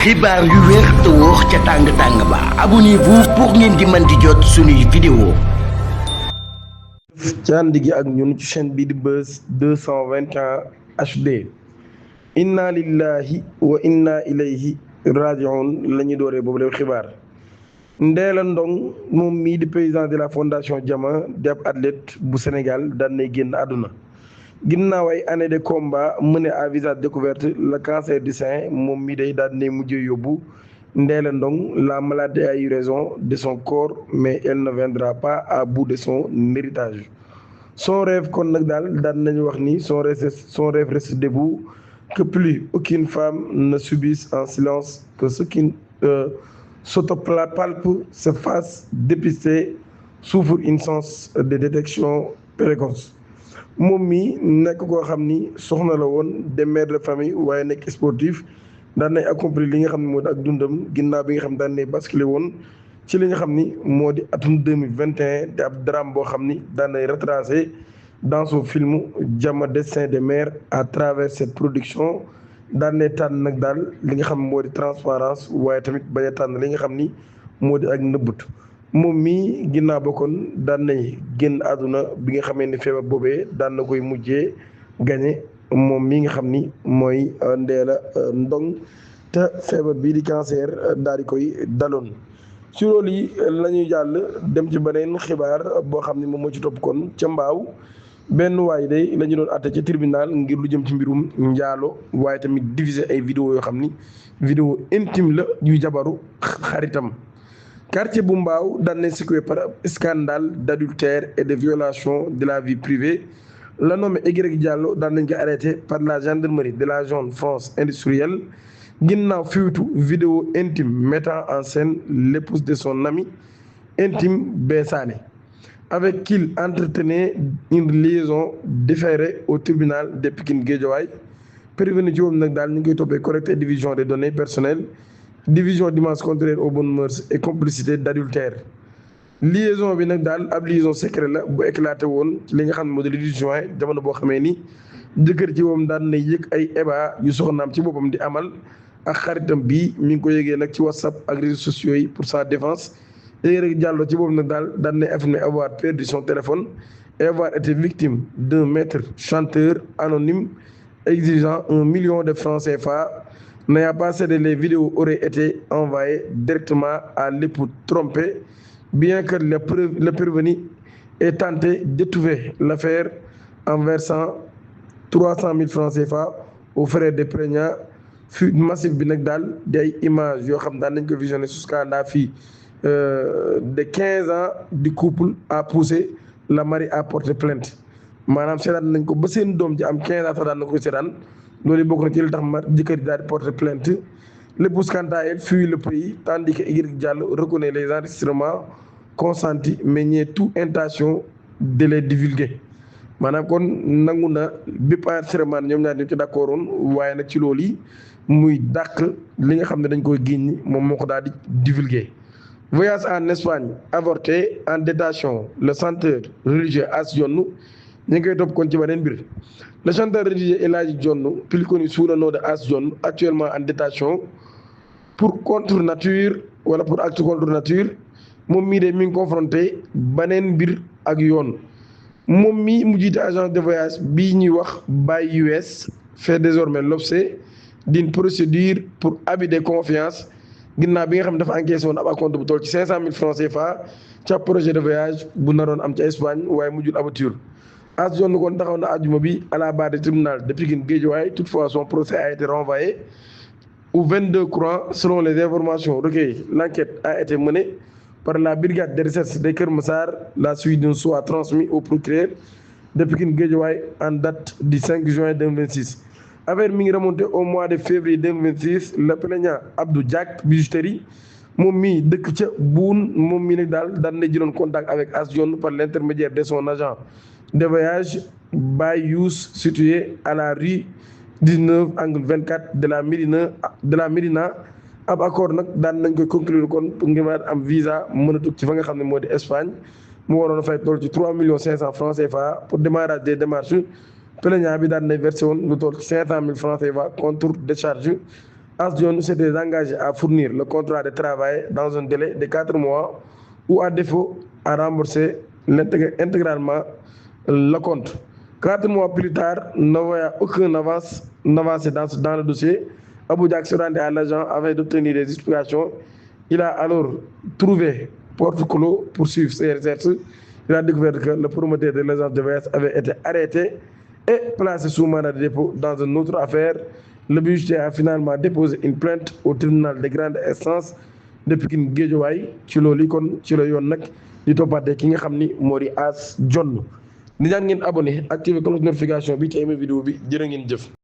xibaar yu wér te wóor ca tàng ba abonnez-vous pour ngeen di mën di jot suñuy vidéo ci ànd gi ak ñun ci chaîne bii di Buzz 221 HD inna lillahi wa inna ilayhi rajiun la ñu dooree boobu lépp xibaar. Ndella Ndong moom mii di président de la fondation Jama di ab athlète bu Sénégal daan nay génn àdduna ginnaaw ay année de combat mené à visage découvert le cancer du sein moom mii day daan nay mujjee yóbbu Ndella Ndong. La maladie a eu raison de son corps mais elle ne viendra pas à bout de son héritage. Son rêve kon nag daal daan nañu wax ni son rêve reste debout, que plus aucune femme ne subisse en silence, que ce qui s'autopalpe se fasse dépister, souffre une sens de détection précoce. moom mi nekk koo xam ni soxna la woon de mère de famille waaye nekk sportif daan nay accomplir li nga xam ne moo di ak dundam ginnaaw bi nga xam daan nay basculé woon ci li nga xam ni moo di atum 2021 te ab drame boo xam ni daan nay retracé dans son film Jama destin de mère. À travers cette production daan nay tànn nag daal li nga xam moo di transparence waaye tamit bañ a tànn li nga xam ni moo di ak nëbbut. moom mii ginnaaw ba kon daan nay génn àdduna bi nga xamee ne feebar boobee daan na koy mujjee gañe moom mii nga xam ni mooy Ndella Ndong te feebar bii di cancer daal di koy daloon. ci loolu yi la ñuy jàll dem ci beneen xibaar boo xam ne moom moo ci topp kon ca mbaaw benn waay day la ñu doon àtte ca tribunal ngir lu jëm ci mbirum njaalo waaye tamit diffuser ay vidéo yoo xam ni vidéo intime la yu jabaru xaritam. Quartier bu Mbao daan nañ secoué par scandale d'adultère et de violation de la vie privée. La nommé Y Diallo daan nañ ko arrêté par la gendarmerie de la zone France industrielle ginnaaw fiitu vidéo intime mettant en scène l'épouse de son ami intime Bessané avec qui il entretenait une liaison déférée au tribunal de Pikine Guédiawaye. Prévenu ci woon nag daal ñu ngi koy toppee collecte et division des données personnelles, division d'images contraires aux bonnes mœurs et complicité d'adultère. Liaison bi nag daal ab liaison secret la bu éclaté woon ci li nga xam ne moo di le 18 juin jamono boo xamee ni jëkkër ci moom daan na yëg ay ébat yu soxnaam ci boppam di amal ak xaritam bii mi ngi ko yëgee nag ci WhatsApp ak réseaux sociaux yi pour sa défense. Rek Diallo ci boobu nag daal daan na affirmé avoir perdu son téléphone et avoir été victime d'un maître chanteur anonyme exigeant 1 million de francs CFA. N'ayant pas cédé, les vidéos auraient été envoyées directement à l'époux trompé, bien que le prévenu ait tenté d'étouffer l'affaire en versant 300 000 francs CFA aux frais de prégnant. Fuite massive bi nag daal di ay images yoo xam daan nañ ko visionné jusqu'à la fille de 15 ans du couple a poussé la mari à porter plainte. maanaam seetaan nañ ko ba seen doom ji am 15 ans sax daan na koy seetaan. loolu bokk na ci li tax ma jëkkër ji daal di porter plainte. L'épouse quant à elle fuit le pays tandis que Y Diallo reconnaît les enregistrements consentis mais nie toute intention de les divulguer. maanaam kon nangu na bépp enregistrement ñoom ñaar ñu ci d'accord woon waaye nag ci loolu yi muy dàq li nga xam ne dañ koy génn moom moo ko daal di divulguer. Voyage en Espagne avorté en détention le chanteur religieux As Dione ñu ngi koy topp kon ci beneen mbir. Le chanteur religieux El Hadji Dione, plus connu sous le nom de As Dione, actuellement en détention pour contre nature wala pour acte contre nature. moom mii de mi ngi confronté beneen mbir ak yoon. moom mii mu jiite agence de voyage bii ñuy wax Bay US fait désormais l'objet d'une procédure pour abus de confiance ginnaaw bi nga xam ne dafa encaissé woon ab acompte bu toll ci 500 000 francs CFA ca projet de voyage bu naroon am ca Espagne waaye mujjul aboutir. As Dione kon taxaw na àjjuma bi à la barre du tribunal de Pikine Guédiawaye. Toutefois son procès a été renvoyé au 22 courant. Selon les informations recueillies, l'enquête a été menée par la brigade de recherche de Keur Massar. La suite d'un soit transmis au procureur de Pikine Guédiawaye en date du 5 juin 2026. Affaire mi ngi remonté au mois de février 2026. Le plaignant Abdou Diak bijouterie moom mii dëkk ca Boune moom mii nag daal daan na jëloon contact avec As Dione par l'intermédiaire de son agent de voyage Bay Youss situé à la rue 19 angle 24 de la Médina. ab accord nag daan nañ koy conclure kon pour ngir mën a am visa mën a tukki ci fa nga xam ne moo di Espagne. mu waroon a fay toll ci 3 500 000 francs CFA pour démarrage des démarches. Plaignant bi daan nay versé woon lu toll ci 500 000 francs CFA contre décharge As Dione s'était engagé à fournir le contrat de travail dans un délai de 4 mois ou à défaut à rembourser intégralement le compte. 4 mois plus tard, ne voyant aucune avancée dans le dossier, Abou Diak se rendait à l'agent afin d'obtenir des explications. Il a alors trouvé porte clos pour suivre ses recherches. Il a découvert que le promoteur de l'agence de voyage avait été arrêté et placé sous mandat de dépôt dans une autre affaire. Le bijoutier a finalement déposé une plainte au tribunal de grande instance de Pikine Guédiawaye ci loolu kon ci la yoon nag di toppaatee ki nga xam ni moo di As Dione. di ñaan ngeen abonné activer cloche notification bi ci aimé vidéo bi jërë ngeen jëf.